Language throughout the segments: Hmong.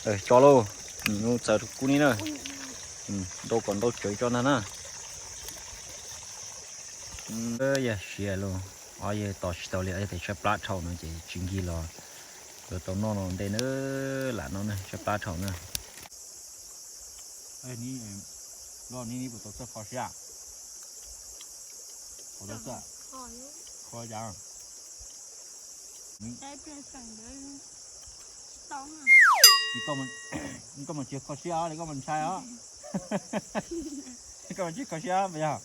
Tso lauj, txaws kub ni na. Ntau kom ntau tsawv tso ntag na. Yog siav los, o yog tos tsis tau li, yog tias tshaib plab dhau no ces tsis nkig los yuav tau noj no ntej na, lam no na, tshaib plab dhau na. Loj ni, puas tau txawj kho siab? Kho siab, kho cas? Koj mas tsis kho siab li, koj mas ntshai os. Koj mas tsis kho siab puas yog?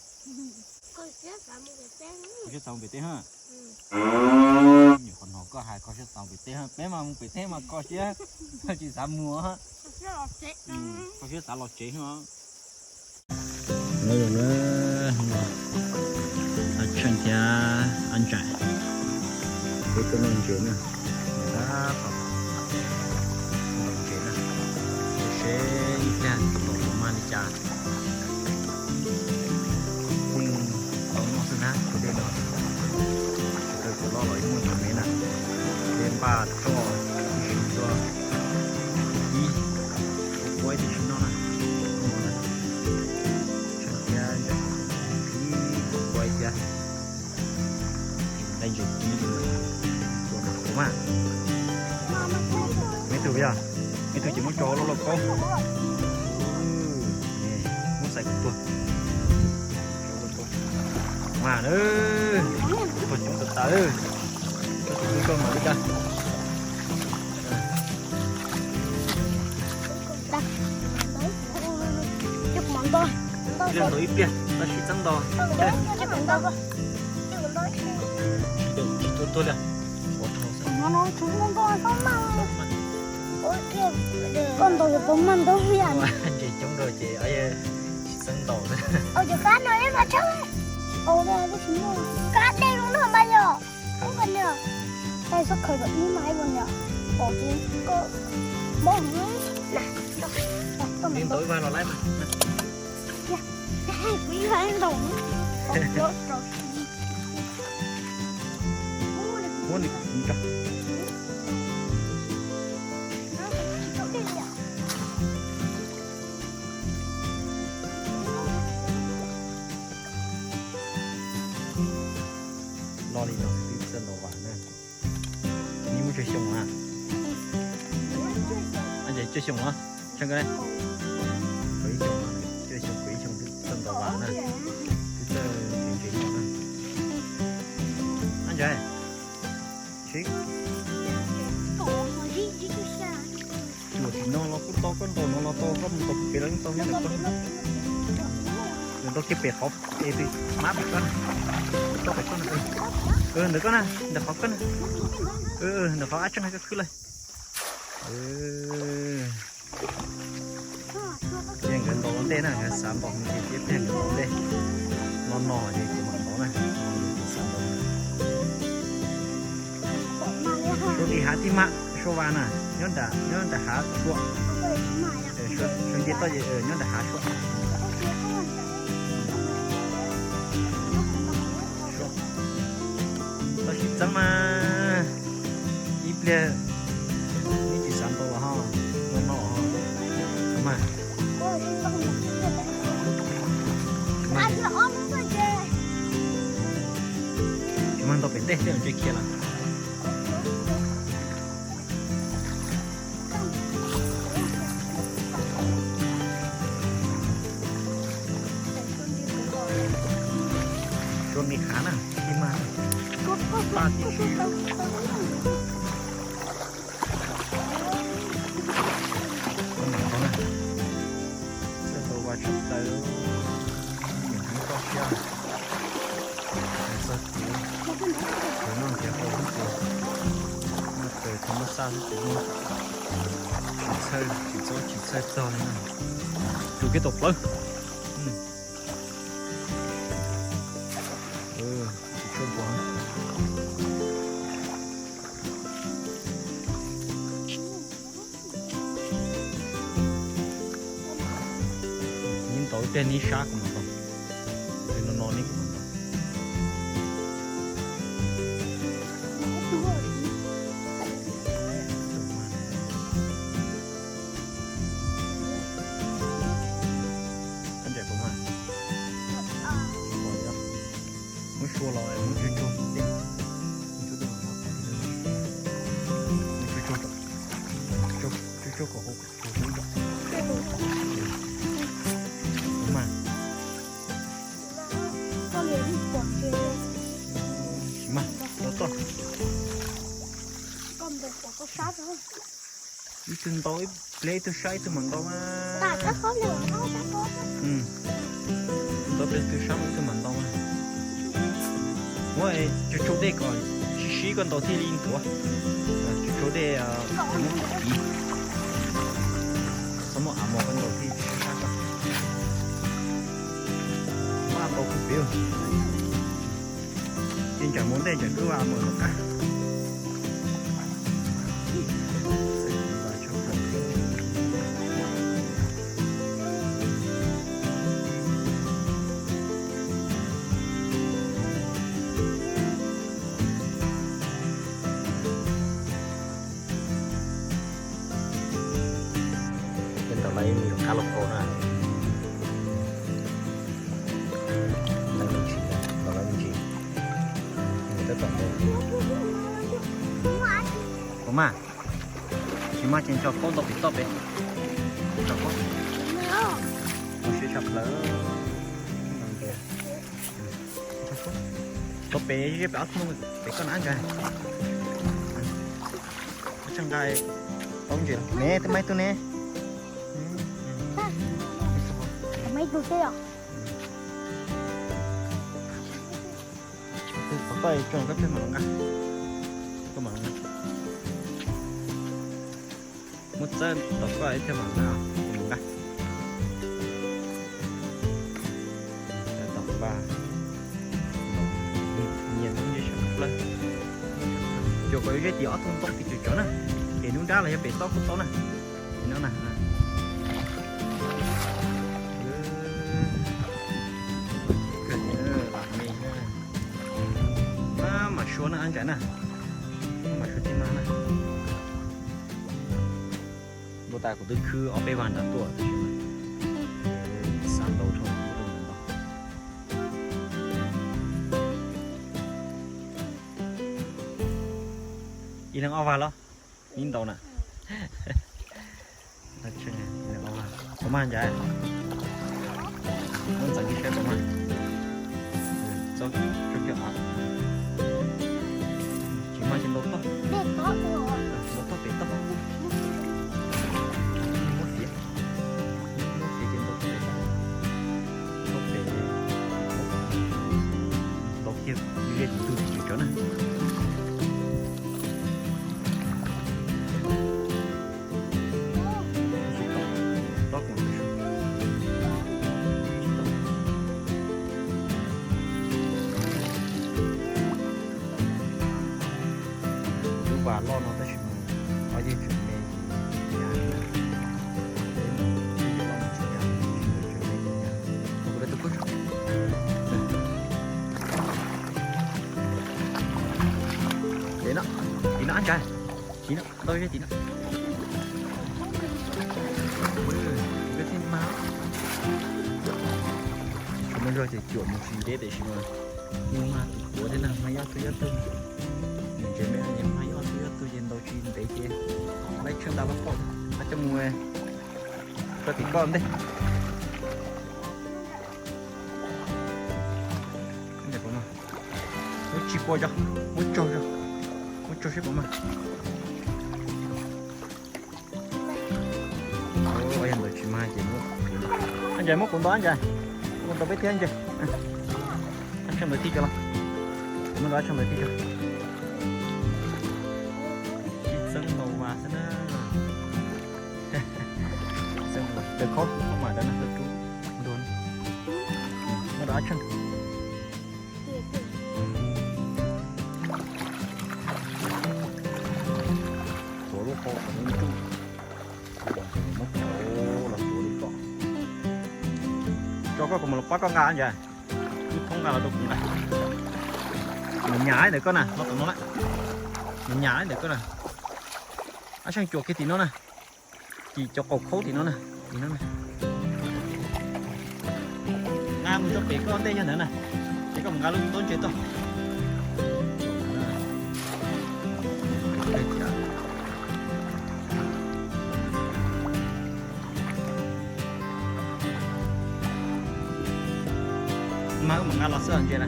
Kho siab xav mus pem teb ha. Nyuam qhuav hnov koj hais kho siab xav mus pem teb ha, peb mas mus pem teb mas kho siab, tsis xav mus. Kho siab xav los tsev. Tsheej thiab Ab Ntsaim, peb tuaj noj ntses na. Tab tom noj ntses na, seb ib pliag tau puas mag li cas. Yeej tau noj xwb na, tus dej no tau cov loj los yeej muaj cov me na. Dej npaj roj ib sim tuaj ib, kuv kuab ib tib si noj na. Tsheej thiab Ntsaim, kuv kuab ib thiab. Nqaij ntses kib tua mas kuv mas. Me tug yog, me tug ces muab tso hauv lauj lauj kaub. Muab xaim kuv tuag. Mas na, tuag coob tas tas. Koj tus hlub koj mas li cas. Ib pliag ntau ib pliag, tab sis txeeb ntau. Tsis tuaj tuag li. Koj ntaus yuav tau mag ntau li. Ntses coob nkaus ces tsis txeeb ntau. Kab dej no mas yog. Ntau ib vag los laib mas. Muab nws tso. Lo li no twb txawj ntaus vas na. Neb muaj tsawg xyoo na? Ab Ntsaim, cuaj xyoo los? Tsheej koj ne? Kaum ib xyoo, cuaj xyoo kaum ib xyoo twb txawj ntaus vas na, twb txawj ntses ntses no na. Ab Ntsaim, cuam tim no los kuj tau, koj ntaus no los tau, koj mus ntaus pem los yeej tau, nyob ntawm koj. Nws ntaus kiag pem qhov es tus mab pem koj na. Koj pem koj na. Ntawm koj na, ntawm qhov koj na. Ntawm qhov Ab Tseej hais koj khwb lawm. Ces nkawd ntaus ua ntej na, nkawd xav ntaus mus ces ib pliag nkawd ntaus ua ntej. No no ces kuv mam ntaus na, no ces xav ntaus. Suav tim hav tij mam, suav vas na, nyob nram, nyob nram hav suav. Suav nce toj ces nyob nram hav suav. Tau sib txeeb mas ib pliag neb tsis xav ntaus los ho, no no ho. Mas tsis mag ntaus pem teb, tej ntses khiav lawm. Suav me khav na, tij mam, paj tib si. Txawj tau vas tshaj plaws, niam hmoob toj siab. Txog kuv, kuv noj nrhiav tau xwb ces noj raws thaj mab xaj xwb ces tsis txhawj, tsis txawj, tsis txhawj txog li na. Rub kiag tom plawv. Tsis tshua npua. Neb ntaus ib pliag neb sab kuv mam ntaus. No no neb kuv mam ntaus. Tsuag kom kuv, kuv, kuv, kuv mas. Tsis mas, tau toj. Ib tug ntau, ib pliag ib tug sab ib tug mas ntau mas. Ntau ib pliag ib tug sab ib tug mas ntau mas. Muab tsuag tsuag dej kom sib sib koj ntaus thiaj li ntuav. Tsuag tsuag dej, muab kiv. Txhob muab av mos koj ntaus thiaj sab sab koj. Muab av ntaus kuj piv. Ces ntsam mus ntej ntsam kuj av mos tom qab. Ces ntawm lawv yuav qab los kaus na. Lawv me ntsis, lawv me ntsis. Nws tab tom ntau. Puas mag? Tsis mag ces ncho paub ntau pem toj pem. Ncho paub. Ua siab tshaj plaws. Tau pem, pem ob tug pem koj na ntsa. Txaj nqa paub ntses ne, twb muaj ib tug ne. Muaj ib tug xwb os. Koj tso koj thiaj mam los nqa. Koj mam los nqa. Muab txawb tom koj thiaj mam nqa, mam nqa. Tom nqa. Nyias ntoo nce sab plawg. Cua kom zeb tim ob tug ntoo tim tsawv tsawv na. Pem nruab nrab los yog pem toj kuj tau na. Tim no na. Lam me na. Ab, mam suav na Ab Ntsaim na. Mam suav tij mag na. Ntuj tas kuv twb khwb ob peb vas nram tuaj tab sis mas xav ntau dhau kuv ntau. Ib leeg ob vas los? Ib ntau na. Puas mag Ntsaim? Muab ntxeev kiag saib puas mag. Txob, txob cov av. Tsis mag ces ntaus toj. Ntaus toj pem toj. Muab fiav. Muab fiav ces ntaus toj pem toj. Toj pem. Ntaus kiag ze tus twg tsis cov na. Lub vas loj no tab sis mas qhov yeej tseem me. Tim no, tim no Ab Ntsaim. Tim no, ntau zeb tim no. Koj tij mag. Tshuav me zog ces cuam mus tsis ntev tiam sis mas mus mag tus kuav thiab na, mag ib ob tug ib ob tug. Nws ntses me no ces mag ib ob tug ib ob tug ces ntaus tsis ntev ces laib tsheej nta loj pom, qab coj mus rau tim koj ntej. Muab tsis pua tso, muab tsaug tso, muab tsaug seb puas mag. Yog ntawd tsis mag ces muab, Ab Ntsaim muab kuv ntaus Ab Ntsaim, muab ntaus peb thiab Ab Ntsaim. Ab tsheej ntawd tij tso los, muab ntaus Ab tsheej ntawd tij tso. Txeeb ntaus vas xwb na. Txeeb vas, taws khaub, khaub mas dawb na, taws rub ntuag. Muab ntaus Ab tsheej. Tuav lub qau kom nws ntsuj. Muab kauv los tuav li koj. Tso koj kuv mam los pab koj nqa Ab Ntsaim. Wb thoob nqa los rau kuv nqa. Nws nyas ntawm koj na, los tom no na. Nws nyas ntawm koj na. Ab tsheej cuam kiag tim no na. Tim cov qaum khaub tim no na, tim no na. Nqa mus rau pem koj ntej yog ntawd na, ces koj mus nqa lub ntaub ntses tuaj. Ua, Mas wb mam nqa los xwb ntses na.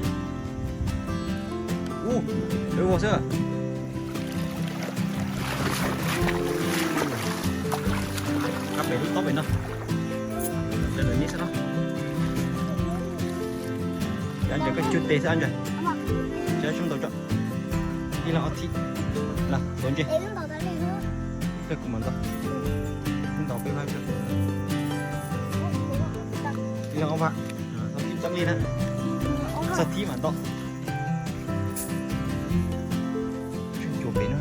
Ub, lawv ua xwb. Nqa pem lub taub pem no. Lawv nib xwb no. Cov ntses koj cug tes xwb ntses. Cov tsob ntau tso. Ib leeg ob thib. Los tuav ntses. Peb kuv mam ntau. Ntau peb vaj. Ib leeg ob vaj. Ob thib txeeb li na. Txog thib mam ntau. Tsuag pem no.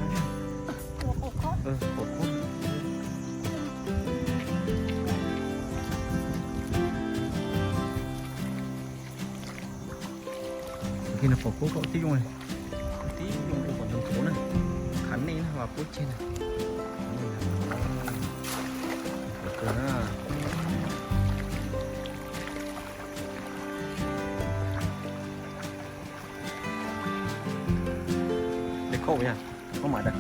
Qaum khob. Qhov no qaum khob kom tib zoo, tib zoo rau kom ntau ntau na. Khav nej na, vas pub tseg na. Dej khauj yog, khauj mas dag.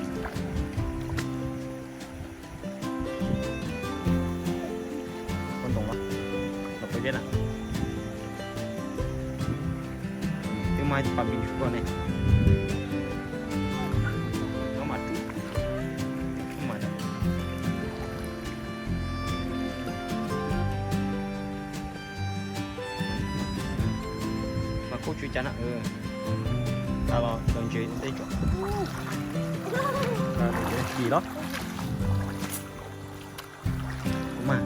Khauj ntoo los, los peb na. Twb muaj ib tug pas npis tsuj koj ne. Khauj mas rub, khauj mas dag. Mas kuj tsw cas na. Tau los, tau ntses ua ntej tso. Tau ntses chim los. Kuv mas.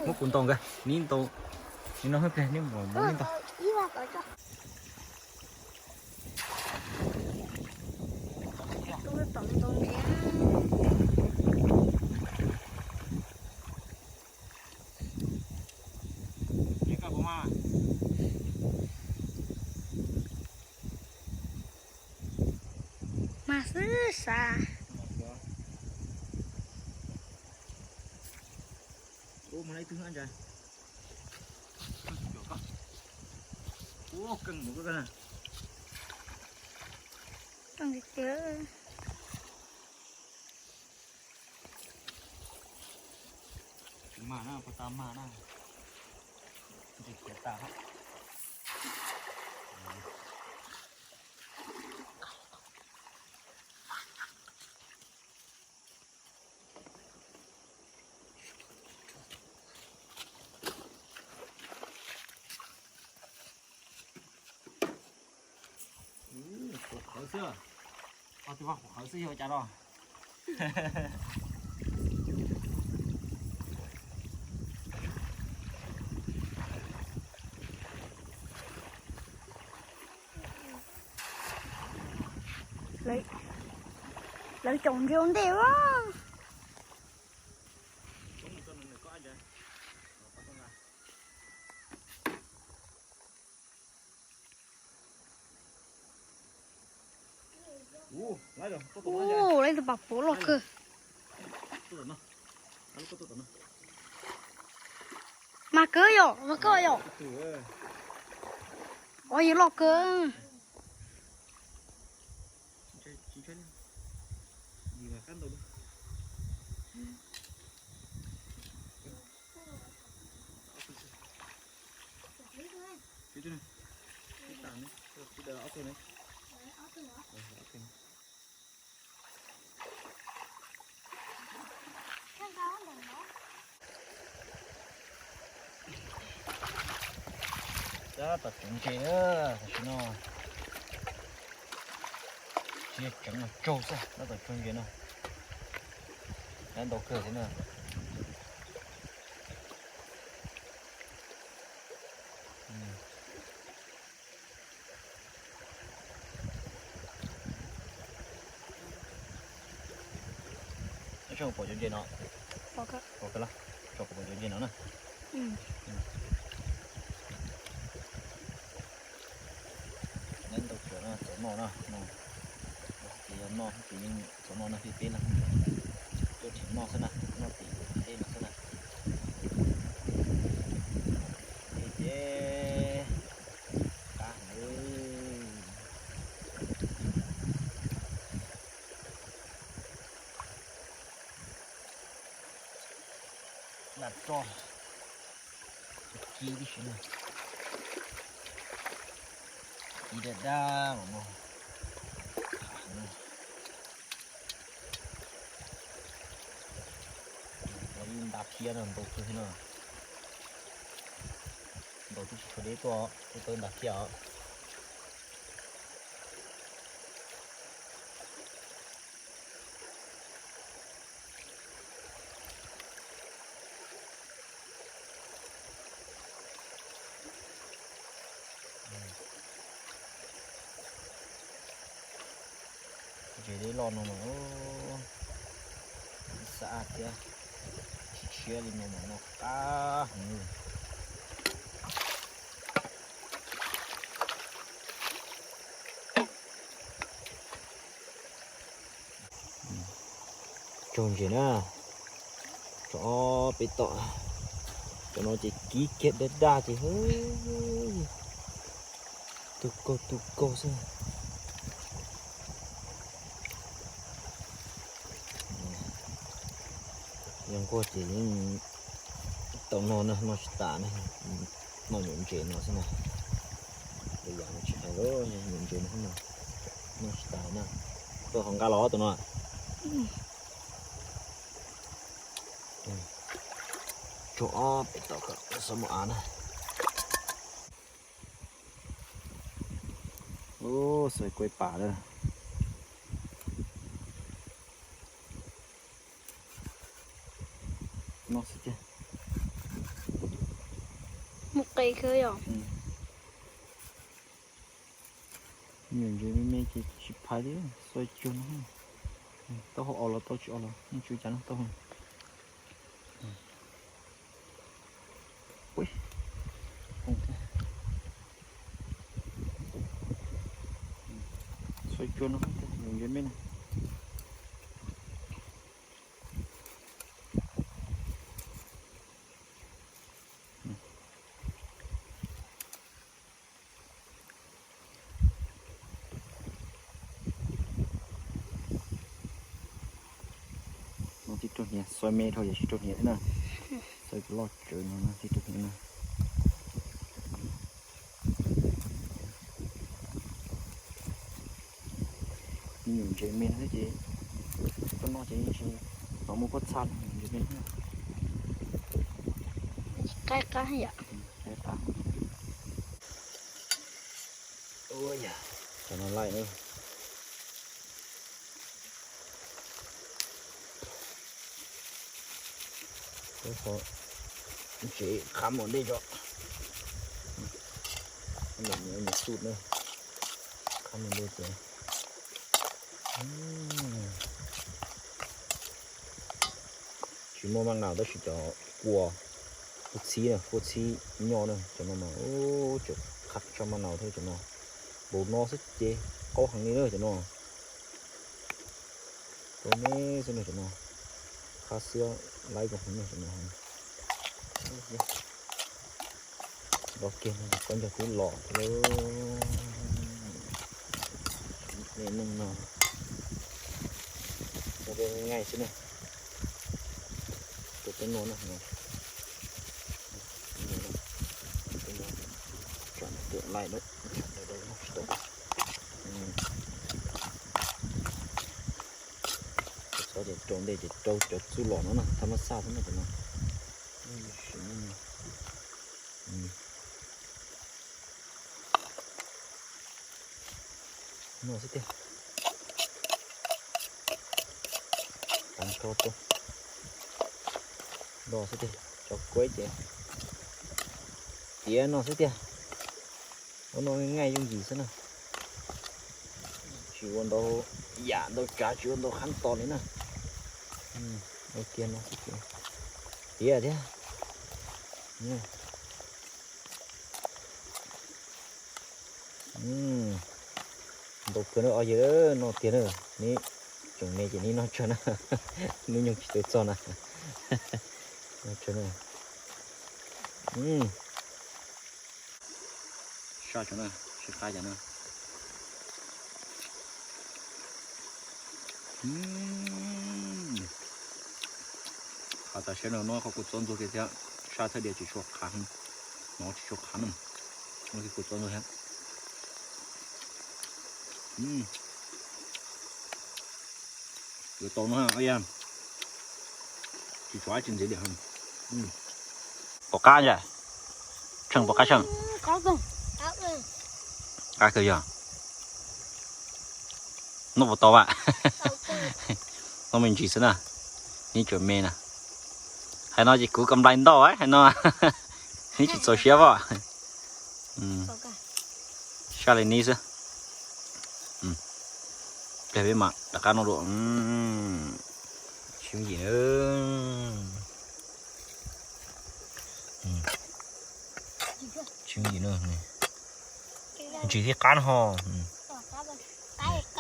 Muab kuv ntau nkawd, neb ntau. Neb no hwj pliag neb mus muab neb ntau. Mas xwb sas. Ua, mas ib tug ntses. Ua, keej mus koj na. Keej tiag tiag. Tsis mag na, puas tau mag na. Ntses khiav tas. Qhuav qhawv xwb. Ob tug vaj qhuav qhawv xwb yog cas los. Lawv tsoom ntses ua ntej a. Ua, lawv tus pas puav loj kawg. Mas kawg yom, mas kawg yom. Ua, yus loj kawg. Tab tom tsuag ntses na, tam sim no tsis yog tseev no, tsuag xwb, tab tom tsuag ntses no. Lawv ntau kawg thiab na. Tso kuv pom cov ntses no. Pom kawg los, tso kuv pom cov ntses no na. Neb ntau kawg no, txaus noj na no. Ces yog noj ces yeej txaus noj na, peb peb leeg tuaj tseem noj xwb na, noj tim dej no xwb na. Dej ces qab heev. Tso, ci tib si na. Ci daj daj los no. Khav heev. Los yeej ntas thiab no, ntaus kawg thiab no. Ntaus twb tsis tshuav deb tuaj, twb tau ntas thiab os. Ntses dej loj no mas ib xab thiab, tshiab li no mas noj qab heev li. Tsaug ntses na, tso ob peb tom, cov no ces kib kiag daj daj ces tu kaug tu kaug xwb. Yog nquag ces yeej tau noj na, noj tsis tas na, noj nyuam ntses no xwb na. Lwm yam tsis hais lawm, nyuam ntses no xwb na, noj tsis tas na. Koj ho nqa los tus no. Tso ob peb tom kom xav mus av na. Ub, xav kuaib pam lawm. No xwb tiag. Mus qe kawg yom. Nyuam ntses me me ces tsis phais li, xua cuag no. Taub hau os los tau, tsis os los yeej tsis ua cas no, taub hau. Xua cuag no, nyuam ntses me na. No tsis raug hniav, xua me dhau yog tsis raug hniav thiab na. Xua loj tsawv no tsis raug hniav na. Me nyuam ntses me no thiab ces koj noj ces yeej tsis hnov muaj pob txha li, nyuam ntses me no. Qaib qab yom. Qaib qab. Ua yam, cov no laij na. Ub, ho ntses qab mus dej tso. Lam mus mus xub na, qab mus dej ces tsis muaj maj naus tab sis cov kua, kua txhib na, kua txhib nyob na, cov no mas ub, tseem qab tshaj maj naus thiab cov no. Npaum no xwb ces qaub heev li na cov no. Rau me xwb no cov no. Qab xwb laib zoo heev no cov no. Los kiag no koj nco twb los lawm. Me neej no, ua peb ngaij xwb na. Tus peb no na, tus no tsam no tus laij lawm, tsam no tsis tau. Txhob ces rau ntej ces rau cov txuj lom no na, thab mab xaj xwb na cov no. No xwb tiag. Tag nrho rau. No xwb tiag, cov kuaib ces tiav no xwb tiag. Ua no ngaij yooj yim xwb na. Tsis ua ntau yam ntau tsav, tsis ua ntau khab tos li na. Ua kiag no xwb ces tiav thiab. Ntau kawg na, o yawg, no tiag na, neb tseem me ces neb noj tsawg na, hnub nyoog tsis tau txog na. Noj tsawg na. Saj tso na, sib qab cas na. Qab Tam sim no no qhov kua txob ntxuag kiag thiab, sab thaj diav tsis tshua qhav, no tsis tshua qhav na. Kua txob ntxuag thiab. Yuav tau no, tsis tshua tsis ntxiv li. Pom qab ntshe, tsheej pom qab tsheej. Qab kawg yog. Noj puas tau a? Noj me ntsis xwb na. Neb tseem me na. Hais no ces kuv kam nplai ntau hais no. Neb tsis txaus siab pom. Sab li neb xwb. Pliag peb mam rov qab noj dua. Tswv yim, tswv yim na. Ntsis thiab qab no ho.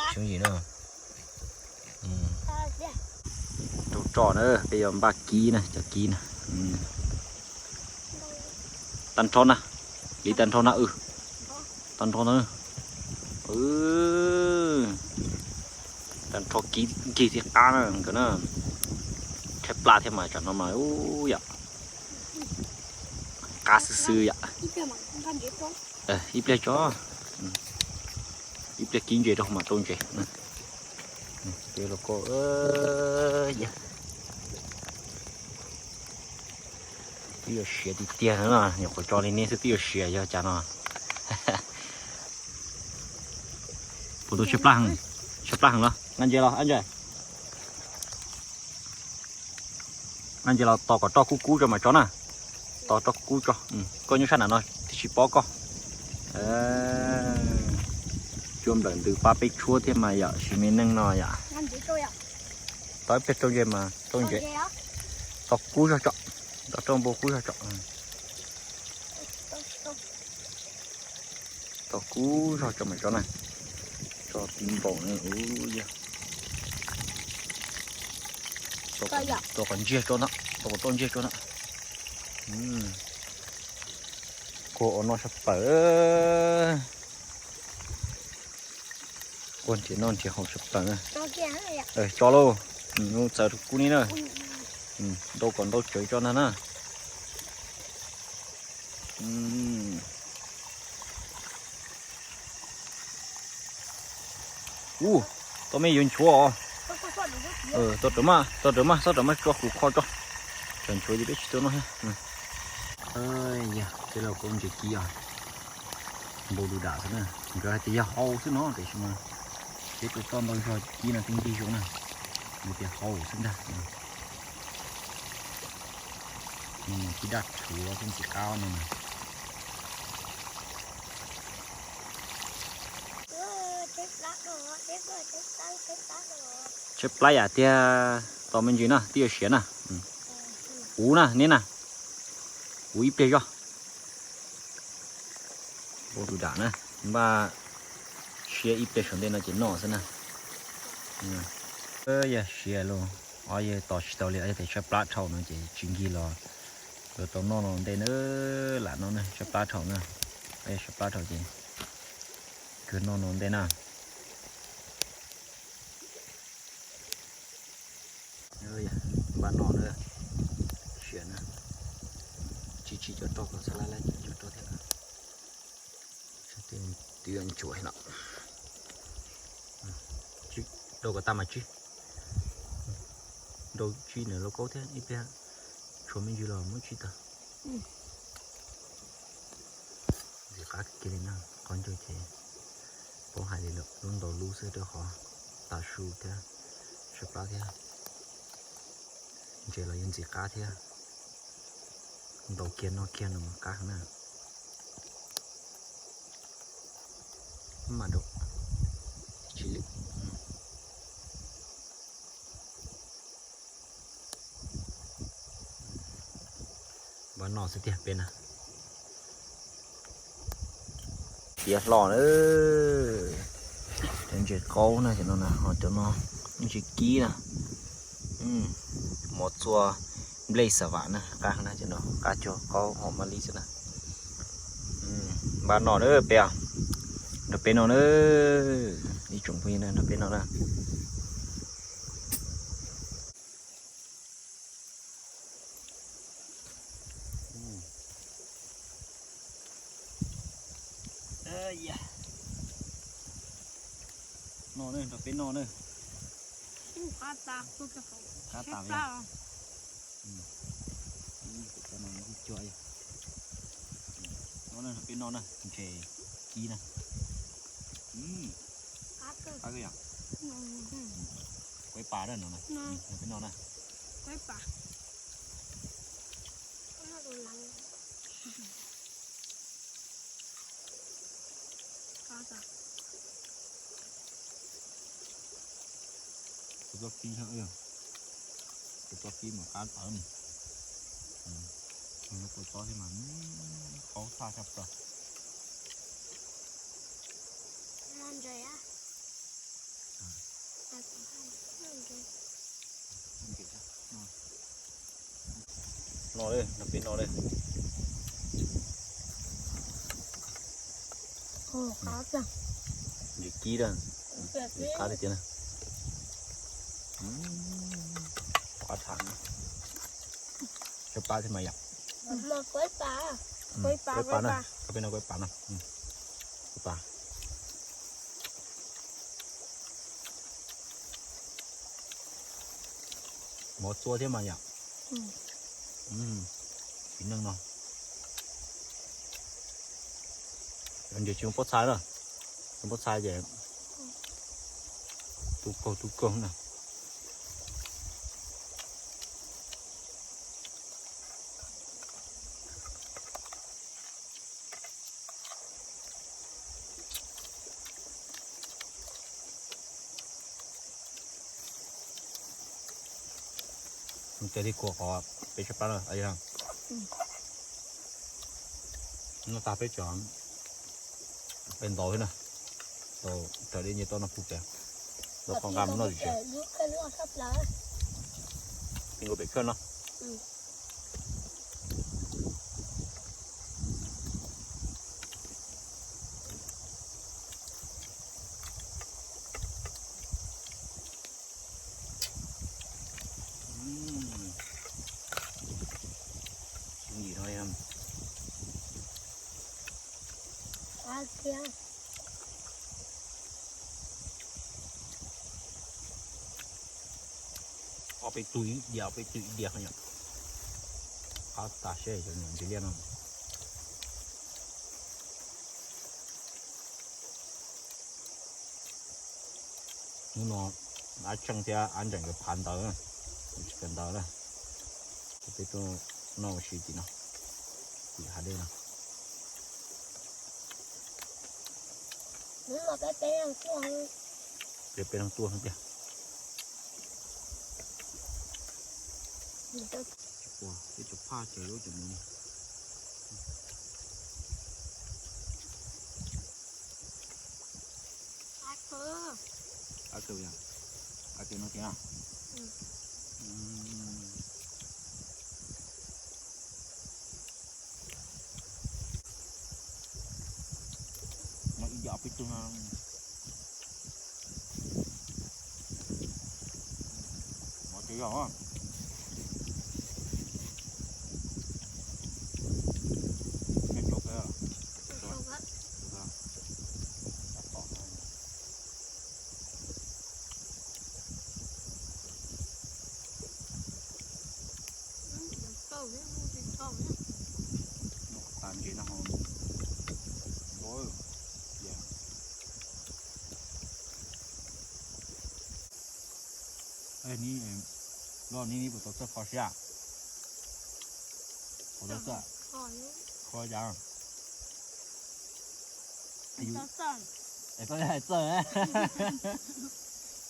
Tswv yim na. Rau tso na, peb yuav npaj kib na, cov kib na. Tag nrho na, li tag nrho na, tag nrho na. Tag nrho kib nkig thiab qab na nkawd na. Tshaib plab thiab mas tsam no mas ub yom. Qab xwb xwb yom. Ib pliag tso, ib pliag kib ntses rau mas rau ntses. Peb los koj, twb yuav siav tiag tiag na, nyuam qhuav tso li neb xwb twb yuav siav yog cas no. Puas tau tshaib plab, tshaib plab heev los nqa ntses los, nqa ntses los tos kom roj kub kub tso mas tso na. Tos roj kub kub tso. Koj nyob sab nram no thiaj tsis pob koj. Cua nplawm ntws pab peb tshuab thiab mas yom, sis me neej no yom. Tos ib pliag rau ntses mas rau ntses. Tos kub zog tso. Tos roj npau kub zog tso. Tos kub zog tso mas tso na. Tso tib npaum ne ub yog. Tos kom ntsiag tso ntag, tos kom roj ntsiag tso ntag. Kua ua noj sab plaws. Kua nrhiav noj nrhiav haus sab plaws na. Tso lauj. Txawv rau kub ni na. Ntau kom ntau tsawv tso ntag na. Ub, tau me yuav nchuav os. Tau rawm maj, tau rawm maj, txhob rawm maj tso kuv kho tso. Tseem nchuav ces peb tsis tau noj thiab. Yog tej laus kaub ntses kib os. Npau du dam xwb na, nkawd hais tias yog hau xwb no tiam sis mas peb tau toj ntau zog kib no twb ntig zoo na. Nkawd tias hau xwb ntag. No mas tib daj tshuav thiab ntxim qab no mas. Tshaib plab yam tiag, tos me ntsis na twb yuav siav na. Kuv na neb na, kuv ib pliag zog. Npau du dam na, npaj siab ib pliag saum ntej no ces noj xwb na. Yog siav los, ob yawg tos tsis tau li, ob yawg tias tshaib plab dhau no ces tsis nkig los yuav tau noj no ntej na, lam no na tshaib plab dhau na. Ob yawg tshaib plab dhau ces kawg noj no ntej na. Npaj no na, siav na, tsis tsis cov rog kom xab lab lab cov rog thiab. Twb yuav nchuav no. Rau kom tag mas tsib. Nrau tsib nws lauj kaub thiab ib pliag tshuav me ntsis los muab tsib tag. Ntxim qab kiag li na, qhov ncauj ces paub hais li lawm, lub ntau lub xwb rau qhov tav su thiab, tshaib plab thiab. Ntses los yuav ntxim qab thiab. Ntau kiag noj kiag no mas qab heev na. Mam rau tsis lwm. Npaj noj xwb tiag peb na. Tiav hlo na. Cov ntses qaub na, cov no na, ho cov no ntses kib na. Mov txua nplej xav vam na, qab na, cov no qab cuag qaub hom mab lib xwb na. Npaj noj na peb, nrog peb noj na, ib tsoom phooj ywg na, nrog peb noj na. Noj na, nrog peb noj na. Qab tas, qab tas li. Noj na, nrog peb noj na, ntshe kib na. Qab yom. Kuaib pas na no na, nrog peb noj na. Kuv txoj kib, kuv txoj kib mas qab tawv. Kuv txob thiab mas qaub tshaj tshaj plaws. No li, no peb no li. Ntsis kib da, qab tiag tiag na. Qab tham, cov pab thiab mas yom. Kuaib pas na, peb no kuaib pas na. Kuaib pas. Mov txua thiab mas yom. Txiv neej no. Ntshe tsis muaj pob txha na. Tsis muaj pob txha ces tu kaug tu kaug na. Ces li kuv qhov peb tshaib plab na. Noj tag peb tseem pe ntaus thiab na. Tau raws li nce toj no pub pem, lub qhov nqa mus noj tsis tsev. Peb nkaus pem khawb no. Ob peb tug ib diav, ob peb tug ib diav yom. Qab tas seb cov ntses liaj no. Hnub no Ab Tsheej thiab Ab Ntseem nkawd phav ntawv na, tsis kawm ntawv na. Peb tuaj noj ua si tim no, tim hav dej no. Peb peb leeg tuaj tiag. Peb cov phaj cov zaub cov mov. Qab kawg, qab kawg no tiag. Mov ib yam peb tug no. Mov tsis yog. Tag ntses no ho npau. Loj ni, puas tau txawj kho siab? Puas tau txawj? Kho cas? Es koj hais txawj,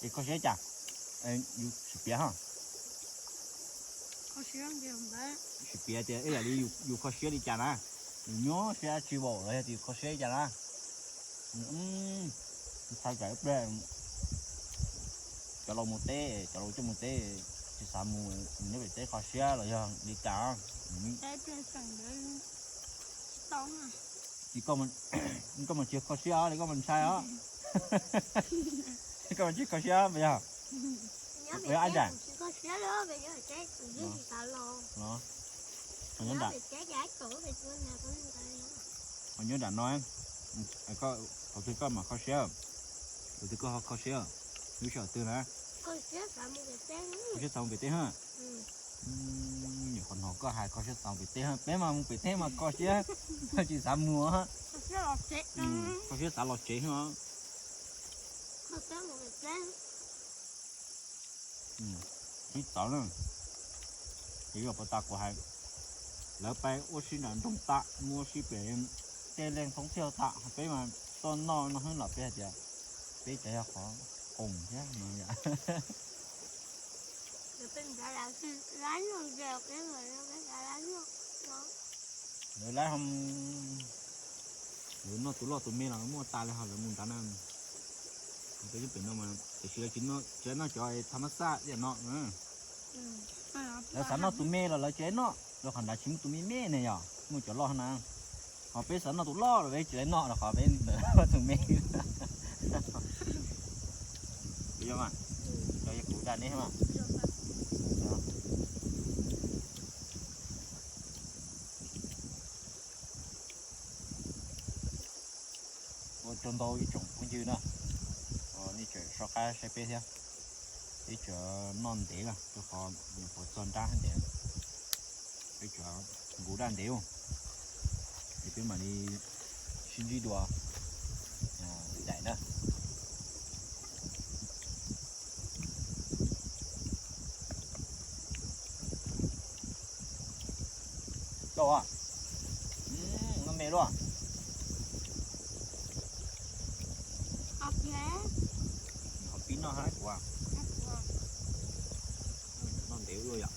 es kho siab cas? Yus sim piav ho. Sim piav tias ib yam li yus kho siab li cas na, yus nyuaj siab tsis vaum los yog tias yus kho siab li cas na. Txhais tsam ib pliag cov laus mus teb, cov laus coj mus teb, tsis xav mus nyob pem teb kho siab los yog li cas. Koj mas tsis kho siab li, koj mas ntshai os. Koj mas tsis kho siab mas yog. Ab Ntseem, nyob nram no, Koj, thaum twg koj mam kho siab? Thaum twg koj ho kho siab? Lub sij hawm twg na? Kho siab xav mus pem teb ha. Nyuam qhuav hnov koj hais kho siab xav mus pem teb ha, peb mas mus pem teb mas kho siab, tsis xav mus. Kho siab xav los tsev os. Sib txawv na. Ces yog puas tas kuv hais, lawv pais ua si nram nroog tas, mus ua si pem tej leej thoob thiaj tas, peb mas tuaj noj no xwb los peb hais tias peb cov yog qhov qoos thiab no yom. Lawv lab, lawv noj tus loj tus me los muaj tas li, ho lawv mus nrad na. Peb pem no mas tiam sis lawv tsis noj cov tham mas xaj ib yam no. Lawv xav noj tus me los lawv tsis noj, rau qhov nrad tsis muaj tus me me ne yom, muaj cov loj na. Ho peb xav noj tus loj los peb tsis noj rau qhov peb tus me. Kuv daj neb mas. Ua tsaug ntau ib tsoom phooj ywg na, nej tseem soj qab saib peb thiab. Peb tseem noj ntev na, rau qhov nyuam qhuav txog nrab ntev, peb tseem nkaus daj ntev. Ces peb mam li sib ntsib dua daim na. Lauj, noj me luaj. Ho pib noj hab kuv. Noj ntev ua luaj yom.